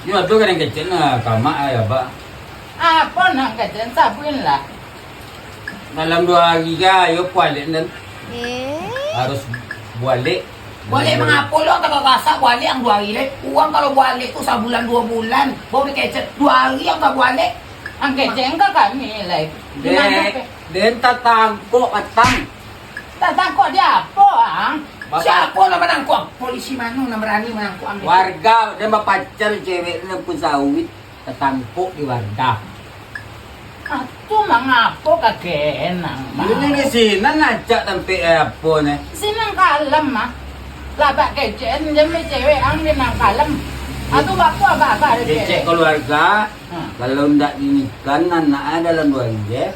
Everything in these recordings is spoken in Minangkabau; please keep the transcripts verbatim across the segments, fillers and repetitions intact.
Yo, ado gadang kecek nah, ka amak, ah, yo, Abak. Apo nan kecek, sabuikanlah. Dalam duo ari ka, yo, bualek, den. Eh? Harus bualek. Bualek mangapo lo, ang ka kasak bualek ang duo ari lai. Urang kalau bualek tu sabulan, duo bulan, baru dikecek. Duo ari ang ka bualek. Ang kecek ka kami lai. Di mano, Dek, pe? Den tatangkok patang. Tatangkok di apo, ang? Bapak. Siapo nan manangkok? Polisi mano nan barani manangkok ang? Warga, den bapacar cewek den pun sawit. Tatangkok di warga. Ah, tu mangapo ka kenang, Bang? Ini di sinan rancak tampek, eh, apo ni? Sinan kalem, mah. Lah bak kecek, jan cewek ang di nan kalem. Ah, tu bapo abah-abah di kecek cewek? Keluarga, ha. Kalau ndak dinikahkan anak dalam duo ari, eh,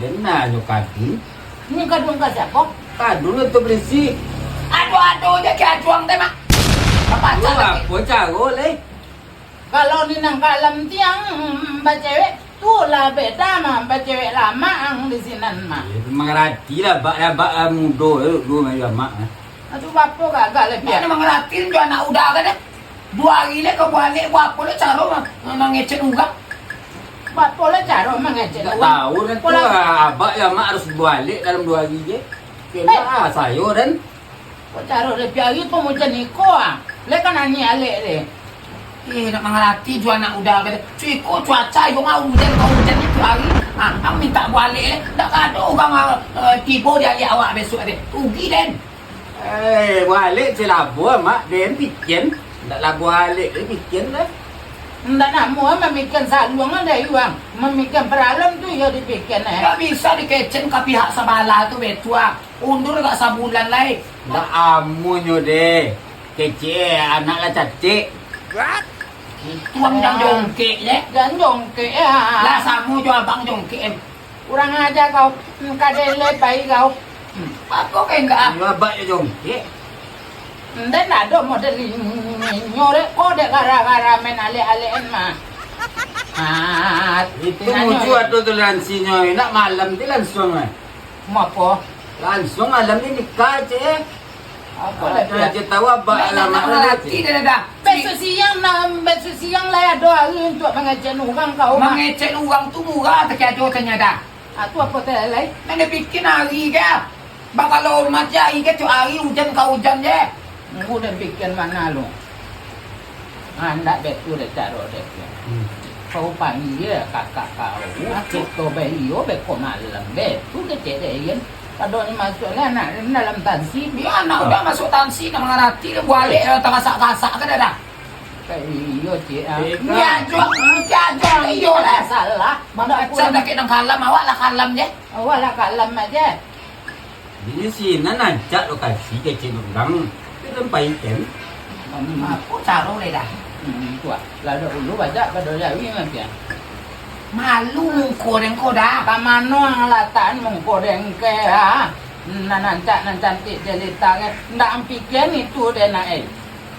den nyo kawin. Ni kadun ka siapo? Kadun tu berisi. Aduh, aduh, je ke acuang teh, Mak. Bapacar lagi. Apo caro, leh? Kalau di nan kalem tiang, mm, bacewek, tu lah beda mah, bacewek lamak ang di sinan mah. Yo, mangarati lah, bak, lah, bak, ah, mudo, eh, dulu mah lamak, eh. Atu bapo gagah lah, Pian? Mana mangarati jo anak uda kan, eh? Duo ari lai ka bualek, buat apo lah caro ma-, mangecek urang? Buat apo lah caro mangecek urang? Ndak tahu lah tu, abak lamak harus bualek dalam duo ari je. Eh. Kena sayo, den. Kok caro dek piari tu macam iko, ah? Lek kan ani alek deh. Eh, nak mangarati jo anak uda kata. Cuiko cuaca iyo mah ujan, kau ujan itu hari. Ah, ang minta bualek leh. Ndak ado urang, ah, eh, tibo di alek awak besok deh. Rugi den. Eh, bualek cilabo, Mak. Den pikian. Ndak lah bualek, den pikian lah. Ndak namuah mamikian saluang deh, Iwang. Mamikian paralon tu iyo dipikian, eh. Ndak bisa dikecek ka pihak sabalah tu, betua. Undur agak sabulan lai. Ndak amuahnyo deh. Kecek, anak lah cacek. Itu ang jan jongkek je. Jan jongkek, ya. Lah samo jo abang jongkek, em. Kurang aja kau. Hmm, kadele pai kau. Hmm. Apo kau enggak? Yo, abak yo jongkek. Ndak ado model inyo dek. Kau dek gara-gara main alek-alekan mah. Ah, itu muncul ado toleransinyo, nak malam tu langsung, eh. Mau apo? Langsung malam ni nikah, Cek. Apo lah, Cek? Cek tahu abak alamat lah, Cek. Besok siang, nah, besok siang lah ado hari untuk mangecek urang kau, Mak. Mangecek urang tu murah, tapi ado tanya dah. Ah, tu apo teh lai? Nan dipikin hari ke? Bakal hormat je hari ke, tu hari ujan ka ujan je. Nunggu den pikian mana lu? Handak betul dek caro dek. Hmm. Kau panggil kakak kau, apo? Cito baiyo beko malam, betul kecek dek Ian. Kadonyo masuak lah anak dalam tansi. Iyo, anak udah masuk tansi, nak mangarati, dia bualek, eh, takasak-kasak ka dah. Iyo, Cik, ah. Ni ajo, ni ajo, iyo lah. Salah. Macam dah kek nang kalam, awak lah kalam je. Awak lah kalam aja. Di sinan rancak lokasi kecek urang. Itu tempat ikan. Hmm. Apo caro le dah? Hmm, tu ah. Lah dahulu bajak pado jawi mah, Pian. Malu muko den ko dah. Ka mano ang latakan muko den ke, ha? Nan rancak, nan cantik jelita ke. Ndak ang pikian itu deh, nak, eh.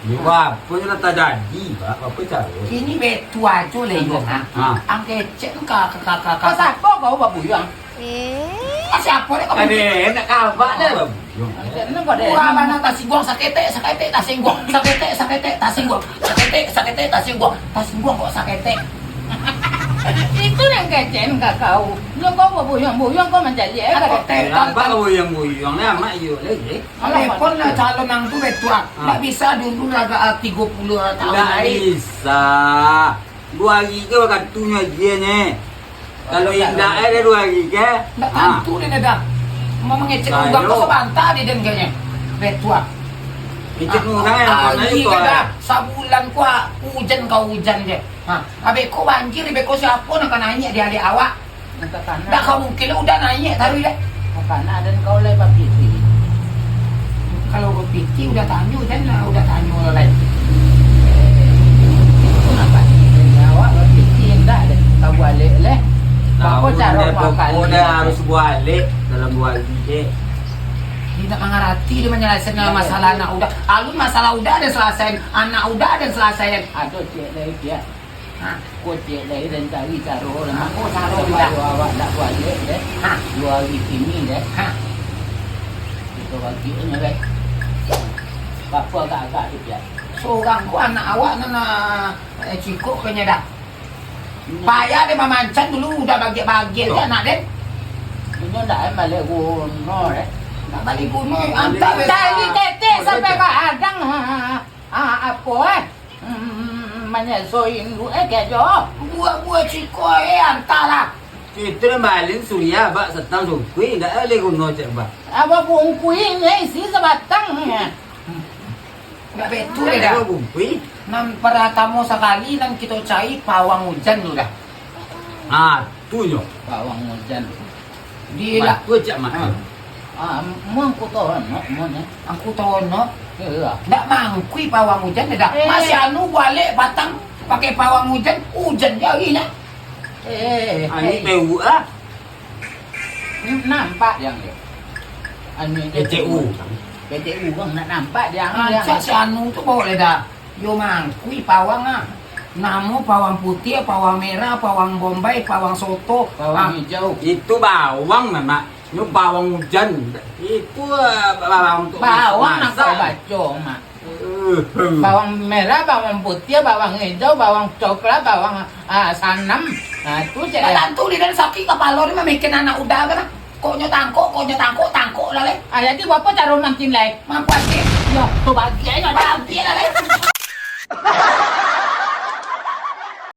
Yo, apo nan tajadi, Pak? Apo caro? Kini betu ajo le, yo, ha? Ha. Ang kecek ka, ka, ka, ka, ka. Ka siapo kau babuyuang? Eh. Ka siapo dek kau? Ade, nak ka abak deh, babuyuang. Kena kau deh. Murah bana tasingguang, saketek, saketek, tasingguang, saketek, saketek, tasingguang, saketek, saketek, tasingguang, tasingguang kok saketek. Itu nan kecek ka kau. Nyo kau babuyuang-buyuang kau mancaliak, eh, ka dek. Abak babuyuang-buyuang, lah, amak iyo, leh, eh. Telepon lah calon nang tu, betua. Ah. Ndak bisa diundur agak, ah, tigo puluah tahun lai. Ndak bisa. Duo ari ke waktunyo agiahnyo. Kalau indak, eh, duo ari ke? Ndak tantu den dah. Mau mangecek urang tu sabanta di den kayaknyo. Betua. Kecek urang yang mana itu, ah? Sabulan ko ujan ka ujan je. Ha, abek ko banjir, abek ko siapo nan ka naiak di alek awak? Ndak ka mungkin lah, udah naiak taruih deh. Makana den kau lai bapiti. Kalau bapiti udah tanyo, den lah udah tanyo lai. Itu napa? Awak bapiti indak deh, ka bualek leh. Bako caro muakali? Harus bualek dalam duo ari, Cek. Indak mangarati dia manyalaikan masalah anak uda. Alun masalah uda den salasaian, anak uda den salasaian. Ado, Cek, lai, Cek. Ha. Ko ciek lai den cari caro lah. Apo caro supayo awak ndak bualek deh. Ha. Duo ari kini deh. Ha. Kito bagian deh. Bako agak-agak tu, Pian? Surang ko anak awak nan, ah, Eh, ciko kanya dah. Payah deh mamancan dulu, udah bagiak-bagiak Yo. deh anak deh. Inyo ndak balik guno deh. Ndak balik guno, antak deh. Dari tetek sampai ka adang. Ah, apo eh? Hmm, manyaso induak eh, kajo. Buah-buah ciko eh, antaklah. Kito nan balian Surya, bak satang sungkui, ndak balik guno cek bak. Apo bungkui ni isi sabatang. Ndak betul Ada dah. Dua bungkui. Nan paratamo sakali nan kito cari pawang ujan tu dah. Ah, tu nyo. Pawang ujan. Di la- Batua cak mah. Ah. Ah, mun angku tahu nak, mun eh. Angku tahu nak. Iya. Ndak mangkui pawang ujan dah. Eh. Masih anu balik batang pakai pawang ujan, ujan jari lah. Eh, Ani eh. Pewu ah. Nampak yang dia. Anu P T U. P T U bang nak nampak dia. Rancak si anu tu bawa dah. Yo mangkui pawang ah. Namo pawang putih, pawang merah, pawang bombay, pawang soto. Pawang Ah. hijau. Itu bawang, Mak. Nyo bawang ujan. Itu, eh, bawang untuk Bawang nak masak. Kau baco, Mak. Eh, hmm. Bawang merah, bawang putih, bawang hijau, bawang coklat, bawang, ah, sanam. Nah, tu cek Dah ya. Tantu di dalam sakit kapalo ni mamikiran anak uda kan. Kok nyo tangkok, kok nyo tangkok, tangkok lah leh. Ah, jadi bapa caro mancing lai? Mampu aja. Yo, tu bagian nyo. Bagian lah leh.